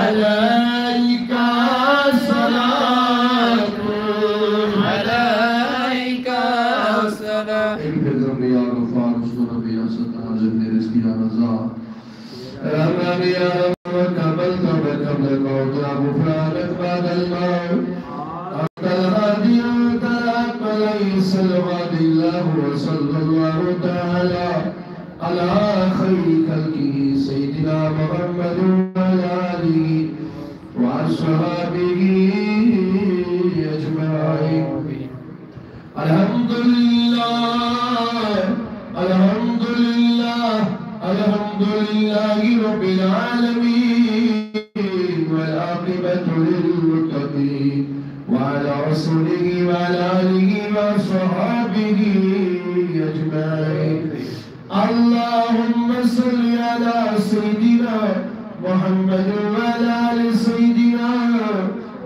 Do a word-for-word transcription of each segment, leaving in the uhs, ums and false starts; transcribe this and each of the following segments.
عليك الصلاة، عليك السلام. ایک پھر ضرور یا غفار اس کو نبی ریاست حاضر میرے اس کی رضا. رحمان یا رب، قبلت قبل الموت، غفرانك بعد الموت. أنت الهادي، أنت الحق، ليس الهادي إلا هو، صلى الله تعالى على خير خلقه سيدنا محمد وعلى آله وأصحابه أجمعين. الحمد لله، الحمد لله، الحمد لله رب العالمين، والعاقبة للمتقين، وعلى رسوله وعلى آله وصحابه أجمعين. اللهم صل على سيدنا محمد وعلى آل سيدنا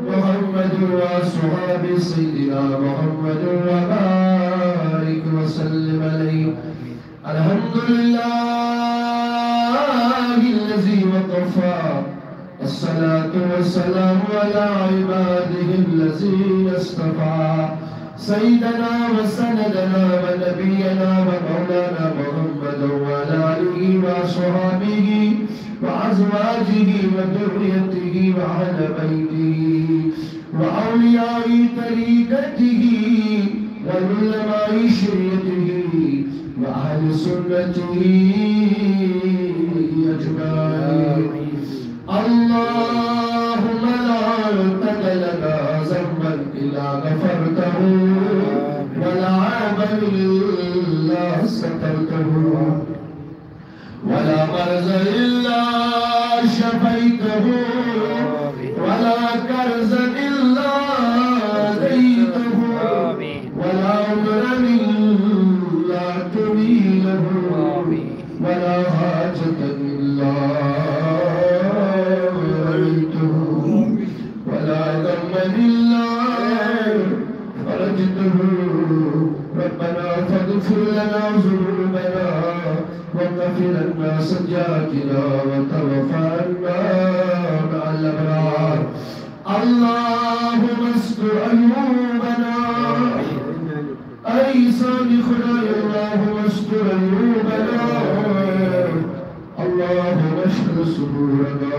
محمد وأصحاب سيدنا محمد وبارك وسلم عليه. الحمد لله الذي وكفى، الصلاة والسلام على عباده الذين اصطفى، سيدنا وسندنا ونبينا ومولانا محمد وعلى آله وصحبه وأزواجه وذريته وأهل بيته وأولياء طريقته وعلماء شريعته وأهل سنته أجمعين. اللهم لا تدع لنا ذنبا إلا غفرته، ولا عيبا إلا سترته، ولا مرضا إلا شفيته، ولا كرزا إلا قضيته، ولا عمرا إلا طويله، ولا حاجة إلا قضيته، ولا غما إلا فرجته. ربنا فاغفر لنا ذنوبنا وكفر عنا سيئاتنا وتوفنا مع الأبرار. اللهم استر عيوبنا. اے سانہِ خدایا، اللهم استر عيوبنا. اللهم اشرح صدورنا.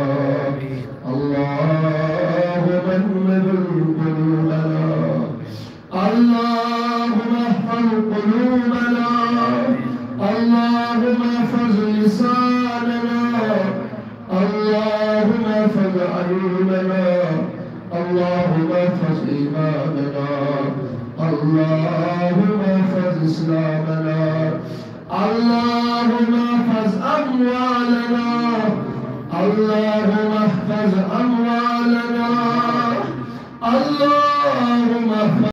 اللهم نور قلوبنا. اللهم احفظ قلوبنا. اللهم احفظ لساننا. اللهم احفظ عيوننا. اللهم احفظ إيماننا. اللهم احفظ إسلامنا. اللهم احفظ أموالنا. اللهم احفظ أموالنا. اللهم احفظ